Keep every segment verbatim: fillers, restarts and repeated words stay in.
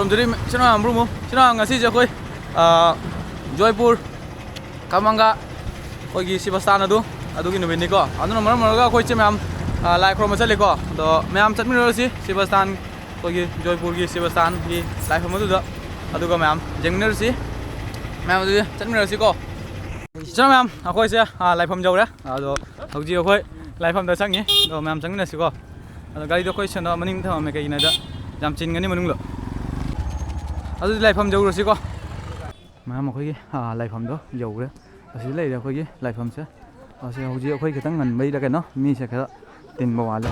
ꯈꯨꯔꯨꯝꯖꯔꯤ ꯏꯆꯤꯟ ꯏꯅꯥꯎ ꯃꯌꯥꯝ ꯕ꯭ꯔꯨꯃꯨ꯫ ꯏꯆꯤꯟ ꯏꯅꯥꯎ ꯉꯁꯤꯁꯦ ꯑꯩꯈꯣꯏ, ꯑ, ꯖꯣꯏꯄꯨꯔ ꯀꯃꯪꯒ ꯑꯩꯈꯣꯏꯒꯤ ꯁꯤꯕ ꯁ꯭ꯇꯥꯟ ꯑꯗꯨ, ꯑꯗꯨꯒꯤ ꯅꯨꯃꯤꯠꯅꯤꯀꯣ꯫ ꯑꯗꯨꯅ ꯃꯔꯝ ꯑꯣꯏꯔꯒ ꯑꯩꯈꯣꯏ ꯏꯆꯦ ꯃꯌꯥꯝ, ꯑ, ꯂꯥꯏ ꯈꯨꯔꯨꯝꯕ ꯆꯠꯂꯤꯀꯣ꯫ ꯑꯗꯣ ꯃꯌꯥꯝ ꯆꯠꯃꯤꯟꯅꯔꯁꯤ ꯁꯤꯕ ꯁ꯭ꯇꯥꯟ, ꯑꯩꯈꯣꯏꯒꯤ ꯖꯣꯏꯄꯨꯔꯒꯤ ꯁꯤꯕ ꯁ꯭ꯇꯥꯟꯒꯤ ꯂꯥꯏꯐꯝ ꯑꯗꯨꯗ, ꯑꯗꯨꯒ ꯃꯌꯥꯝ ꯌꯦꯡꯃꯤꯟꯅꯔꯁꯤ꯫ ꯃꯌꯥꯝ ꯑꯗꯨꯗꯤ ꯆꯠꯃꯤꯟꯅꯔꯁꯤꯀꯣ꯫ ꯏꯆꯤꯟ ꯏꯅꯥꯎ ꯃꯌꯥꯝ, ꯑꯩꯈꯣꯏꯁꯦ, ꯑ, ꯂꯥꯏꯐꯝ ꯌꯧꯔꯦ꯫ ꯑꯗꯣ ꯍꯧꯖꯤꯛ ꯑꯩꯈꯣꯏ ꯂꯥꯏꯐꯝꯗ ꯆꯪꯉꯤ꯫ ꯑꯗꯣ ꯃꯌꯥꯝ ꯆꯪꯃꯤꯟꯅꯁꯤꯀꯣ꯫ ꯑꯗꯣ ꯒꯥꯔꯤꯗꯣ ꯑꯩꯈꯣꯏ ꯁꯣꯝꯗ ꯃꯅꯤꯡ ꯊꯝꯃꯝꯃꯦ, ꯀꯩꯒꯤꯅꯣꯗ ꯌꯥꯝ ꯆꯤꯟꯒꯅꯤ ꯃꯅꯨꯡꯗ꯫ ꯑꯗꯨꯗꯤ ꯂꯥꯏꯐꯝ ꯌꯧꯔꯨꯔꯁꯤꯀꯣ꯫ ꯃꯌꯥꯝ ꯑꯩꯈꯣꯏꯒꯤ, ꯑꯥ, ꯂꯥꯏꯐꯝꯗꯣ ꯌꯧꯔꯦ꯫ ꯑꯁꯤꯗ ꯂꯩꯔꯦ ꯑꯩꯈꯣꯏꯒꯤ ꯂꯥꯏꯐꯝꯁꯦ꯫ ꯑꯁꯤ ꯍꯧꯖꯤꯛ ꯑꯩꯈꯣꯏ ꯈꯤꯇꯪ ꯉꯟꯕꯩꯔ ꯀꯩꯅꯣ ꯃꯤꯁꯦ ꯈꯔ ꯇꯤꯟꯕ ꯋꯥꯠꯂꯦ꯫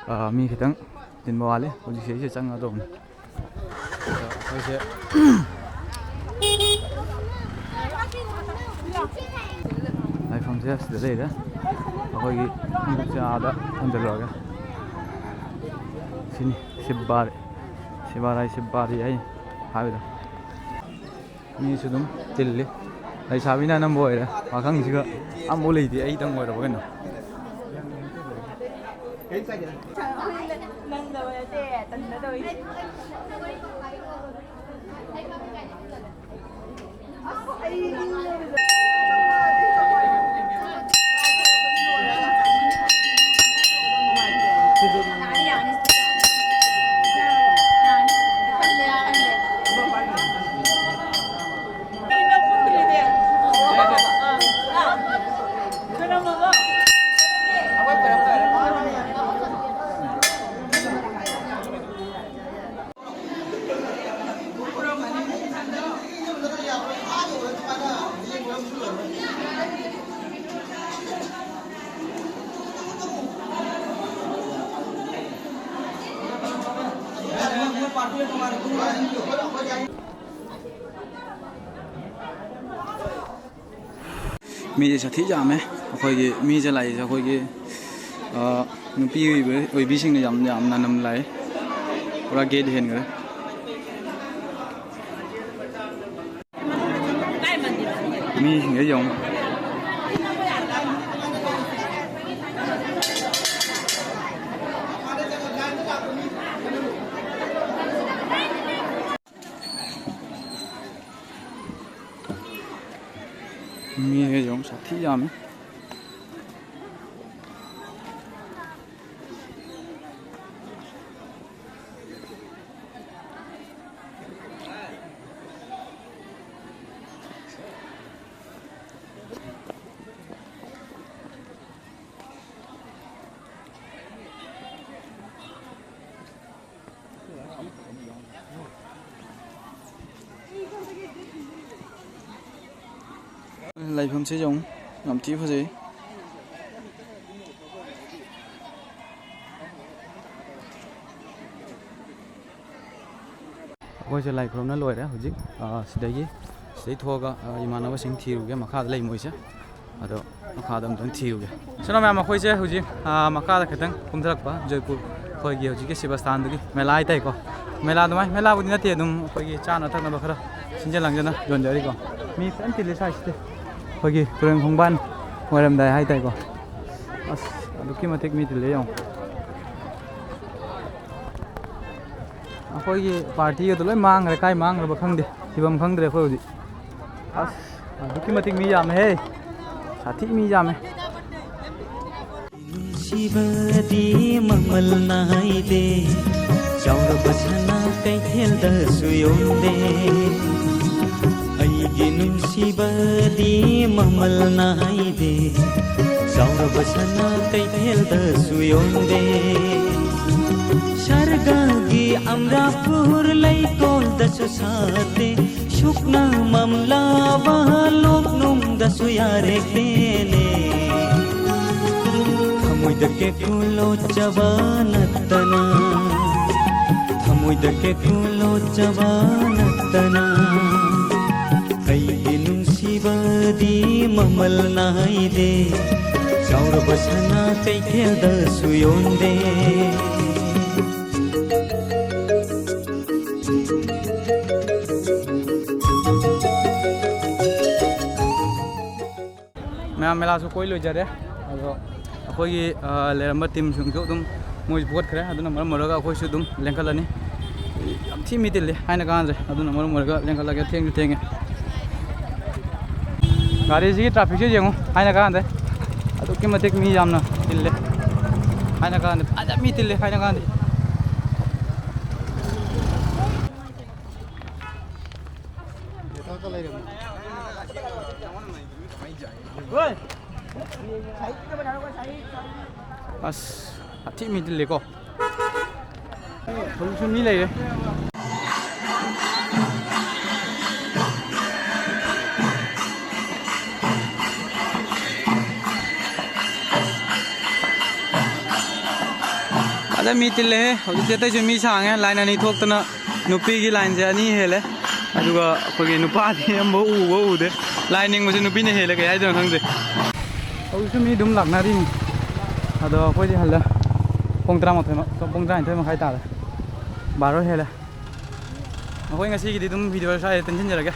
ꯑꯥ, ꯃꯤ ꯈꯤꯇꯪ ꯇꯤꯟꯕ ꯋꯥꯠꯂꯦ꯫ ꯍꯧꯖꯤꯛꯁꯦ ꯑꯩꯁꯦ ꯆꯪꯉꯗꯧꯕꯅꯤ꯫ ꯑꯗꯣ ꯑꯩꯈꯣꯏꯁꯦ ꯂꯥꯏꯐꯝꯁꯦ ꯑꯁꯤꯗ ꯂꯩꯔꯦ꯫ ꯑꯩꯈꯣꯏꯒꯤ ꯈꯣꯡꯎꯞꯁꯦ ꯑꯥꯗ ꯊꯝꯖꯤꯜꯂꯨꯔꯒꯦ꯫ ꯁꯤꯅꯤ ꯁꯤꯕꯥꯔ-, ꯁꯤꯕꯥꯔꯥꯏ ꯁꯤꯕꯥꯔꯤ ꯍꯥꯏ ꯍꯥꯏꯕꯗꯣ꯫ ꯃꯤꯁꯨ ꯑꯗꯨꯝ ꯇꯤꯜꯂꯤ꯫ ꯂꯩꯁꯥꯕꯤꯅ ꯑꯅꯝꯕ ꯑꯣꯏꯔꯦ꯫ ꯄꯥꯈꯪꯁꯤꯒ ꯑꯝꯐꯥꯎ ꯂꯩꯇꯦ, ꯑꯩꯇꯪ ꯑꯣꯏꯔꯕ ꯀꯩꯅꯣ꯫ ꯃꯤꯁꯦ ꯁꯥꯊꯤ ꯌꯥꯝꯃꯦ꯫ ꯑꯩꯈꯣꯏꯒꯤ ꯃꯤꯁꯦ ꯂꯥꯛꯏꯁꯦ ꯑꯩꯈꯣꯏꯒꯤ, ꯑ, ꯅꯨꯄꯤ ꯑꯣꯏꯕ-, ꯑꯣꯏꯕꯤꯁꯤꯡꯅ ꯌꯥꯝ ꯌꯥꯝꯅ ꯅꯝ ꯂꯥꯛꯑꯦ꯫ ꯄꯨꯔꯥ ꯒꯦꯠ ꯍꯦꯟꯈ꯭ꯔꯦ꯫ ꯃꯤꯁꯤꯡꯁꯦ ꯌꯦꯡꯉꯨ꯫ ꯃꯤꯁꯦ ꯌꯦꯡꯉꯨ, ꯁꯥꯊꯤ ꯌꯥꯝꯃꯤ꯫ ꯂꯩꯐꯝꯁꯤ ꯌꯦꯡꯉꯨ, ꯌꯥꯝ ꯊꯤ ꯐꯖꯩ꯫ ꯑꯩꯈꯣꯏꯁꯦ ꯂꯥꯏ ꯈꯨꯔꯨꯝꯅ ꯂꯣꯏꯔꯦ ꯍꯧꯖꯤꯛ꯫ ꯑ, ꯁꯤꯗꯒꯤ, ꯁꯤꯗꯩ ꯊꯣꯛꯑꯒ, ꯑ, ꯏꯃꯥꯟꯅꯕꯁꯤꯡ ꯊꯤꯔꯨꯒꯦ, ꯃꯈꯥꯗ ꯂꯩ ꯃꯣꯏꯁꯦ꯫ ꯑꯗꯣ ꯃꯈꯥꯗ ꯑꯝꯇꯪ ꯊꯤꯔꯨꯒꯦ꯫ ꯁꯤꯅ ꯃꯌꯥꯝ, ꯑꯩꯈꯣꯏꯁꯦ ꯍꯧꯖꯤꯛ, ꯑ, ꯃꯈꯥꯗ ꯈꯤꯇꯪ ꯀꯨꯝꯊꯔꯛꯄ, ꯖꯣꯏꯄꯨꯔ ꯑꯩꯈꯣꯏꯒꯤ ꯍꯧꯖꯤꯛꯀꯤ ꯁꯤꯕ ꯁ꯭ꯊꯥꯟꯗꯨꯒꯤ ꯃꯦꯂꯥ ꯍꯥꯏꯇꯥꯔꯦꯀꯣ꯫ ꯃꯦꯂꯥ ꯑꯗꯨꯃꯥꯏ, ꯃꯦꯂꯥꯕꯨꯗꯤ ꯅꯠꯇꯦ, ꯑꯗꯨꯝ ꯑꯩꯈꯣꯏꯒꯤ ꯆꯥꯅ ꯊꯛꯅꯕ ꯈꯔ ꯁꯤꯟꯖ ꯂꯥꯡꯖꯅ ꯌꯣꯟꯖꯔꯤꯀꯣ꯫ ꯃꯤ ꯐꯖꯅ ꯇꯤꯜꯂꯤ ꯁ꯭ꯋꯥꯏꯁꯤꯗꯤ꯫ ꯑꯩꯈꯣꯏꯒꯤ ꯇꯨꯔꯦꯜ ꯈꯣꯡꯕꯥꯟ ꯑꯣꯏꯔꯝꯗꯥꯏ ꯍꯥꯏꯇꯥꯔꯦꯀꯣ꯫ ꯑꯁ, ꯑꯗꯨꯛꯀꯤ ꯃꯇꯤꯛ ꯃꯤ ꯇꯤꯜꯂꯦ ꯌꯦꯡꯉꯣ꯫ ꯑꯩꯈꯣꯏꯒꯤ ꯄꯥꯔꯇꯤꯒꯗꯣ ꯂꯣꯏ ꯃꯥꯡꯈ꯭ꯔꯦ, ꯀꯥꯏ ꯃꯥꯡꯈ꯭ꯔꯕ ꯈꯪꯗꯦ, ꯊꯤꯐꯝ ꯈꯪꯗ꯭ꯔꯦ ꯑꯩꯈꯣꯏ ꯍꯧꯖꯤꯛ꯫ ꯑꯁ, ꯑꯗꯨꯛꯀꯤ ꯃꯇꯤꯛ ꯃꯤ ꯌꯥꯝꯃꯦꯍꯦ, ꯁꯥꯊꯤ ꯃꯤ ꯌꯥꯝꯃꯦ꯫ ꯅꯨꯡꯁꯤꯕꯗꯤ ꯃꯃꯜ ꯅꯥꯏꯗꯦ, ꯆꯥꯎꯔꯕ ꯁꯅꯥ ꯀꯩꯊꯦꯜꯗꯁꯨ ꯌꯣꯟꯗꯦ꯫ ꯑꯩꯒꯤ ꯅꯨꯡꯁꯤꯕꯗꯤ ꯃꯃꯜ ꯅꯥꯏꯗꯦ, ꯆꯥꯎꯔꯕ ꯁꯅꯥ ꯀꯩꯊꯦꯜꯗꯁꯨ ꯌꯣꯟꯗꯦ꯫ ꯁꯔꯒꯒꯤ ꯑꯝꯔꯥꯄꯨꯔ ꯂꯩꯀꯣꯜꯗꯁꯨ ꯁꯥꯠꯇꯦ, ꯁꯨꯛꯅ ꯃꯝꯂꯕ ꯂꯣꯛꯅꯨꯡꯗꯁꯨ ꯌꯥꯔꯦꯛꯇꯦꯅꯦ꯫ ꯊꯃꯣꯏꯗ ꯀꯦꯀꯨ ꯂꯣꯠꯆꯕ ꯅꯠꯇꯅ, ꯊꯃꯣꯏꯗ ꯀꯦꯀꯨ ꯂꯣꯠꯆꯕ ꯅꯠꯇꯅ, ꯑꯩꯒꯤ ꯅꯨꯡꯁꯤꯕꯗꯤ ꯃꯃꯜ ꯅꯥꯏꯗꯦ, ꯆꯥꯎꯔꯕ ꯁꯅꯥ ꯀꯩꯊꯦꯜꯗꯁꯨ ꯌꯣꯟꯗꯦ꯫ ꯃꯌꯥꯝ ꯃꯦꯂꯥꯁꯨ ꯀꯣꯏ ꯂꯣꯏꯖꯔꯦ꯫ ꯑꯗꯣ ꯑꯩꯈꯣꯏꯒꯤ, ꯑ, ꯂꯩꯔꯝꯕ ꯇꯤꯝꯁꯤꯡꯁꯨ ꯑꯗꯨꯝ ꯃꯣꯏꯁꯨ ꯄꯨꯈꯠꯈ꯭ꯔꯦ꯫ ꯑꯗꯨꯅ ꯃꯔꯝ ꯑꯣꯏꯔꯒ ꯑꯩꯈꯣꯏꯁꯨ ꯑꯗꯨꯝ ꯂꯦꯡꯈꯠꯂꯅꯤ꯫ ꯌꯥꯝ ꯊꯤ ꯃꯤ ꯇꯤꯜꯂꯤ, ꯍꯥꯏꯅ ꯀꯥꯟꯅꯗ꯭ꯔꯦ꯫ ꯑꯗꯨꯅ ꯃꯔꯝ ꯑꯣꯏꯔꯒ ꯂꯦꯡꯈꯠꯂꯒꯦ, ꯊꯦꯡꯁꯨ ꯊꯦꯡꯉꯦ꯫ ꯒꯥꯔꯤꯁꯤꯒꯤ ꯇ꯭ꯔꯥꯐꯤꯛꯁꯦ ꯌꯦꯡꯉꯨ, ꯍꯥꯏꯅ ꯀꯥꯟꯗ ꯑꯗꯨꯛꯀꯤ ꯃꯇꯤꯛ ꯃꯤ ꯌꯥꯝꯅ ꯇꯤꯜꯂꯦ꯫ ꯍꯥꯏꯅ ꯀꯥꯟꯗ ꯐꯖꯅ ꯃꯤ ꯇꯤꯜꯂꯦ, ꯍꯥꯏꯅ ꯀꯥꯟꯗ꯫ ꯑꯁ, ꯁꯥꯊꯤ ꯃꯤ ꯇꯤꯜꯂꯦꯀꯣ꯫ ꯍꯧꯖꯤꯛꯁꯨ ꯃꯤ ꯂꯩꯔꯦ꯫ ꯑꯗ ꯃꯤ ꯇꯤꯜꯂꯦꯍꯦ꯫ ꯍꯧꯖꯤꯛꯇꯤ ꯑꯇꯩꯁꯨ ꯃꯤ ꯁꯥꯡꯉꯦ, ꯂꯥꯏꯟ ꯑꯅꯤ ꯊꯣꯛꯇꯅ꯫ ꯅꯨꯄꯤꯒꯤ ꯂꯥꯏꯟꯁꯦ ꯑꯅꯤ ꯍꯦꯜꯂꯦ, ꯑꯗꯨꯒ ꯑꯩꯈꯣꯏꯒꯤ ꯅꯨꯄꯥꯗꯤ ꯑꯃꯐꯥꯎ ꯎꯕ ꯎꯗꯦ꯫ ꯂꯥꯏꯟ ꯌꯦꯡꯕꯁꯦ ꯅꯨꯄꯤꯅ ꯍꯦꯜꯂꯦ, ꯀꯩ ꯍꯥꯏꯗꯣꯏꯅꯣ ꯈꯪꯗꯦ꯫ ꯍꯧꯖꯤꯛꯁꯨ ꯃꯤ ꯑꯗꯨꯝ ꯂꯥꯛꯅꯔꯤꯅꯤ, ꯑꯗꯣ ꯑꯩꯈꯣꯏꯗꯤ ꯍꯜꯂꯦ꯫ ꯄꯨꯡ ꯇꯔꯥꯃꯥꯊꯣꯏ ꯃ-, ꯄꯨꯡ ꯇꯔꯥꯅꯤꯊꯣꯏ ꯃꯈꯥꯏ ꯇꯥꯔꯦ, ꯕꯥꯔꯣ ꯍꯦꯜꯂꯦ꯫ ꯑꯩꯈꯣꯏ ꯉꯁꯤꯒꯤꯗꯤ ꯑꯗꯨꯝ ꯚꯤꯗꯤꯑꯣ ꯁ꯭ꯋꯥꯏꯗ ꯇꯦꯟꯁꯤꯟꯖꯔꯒꯦ꯫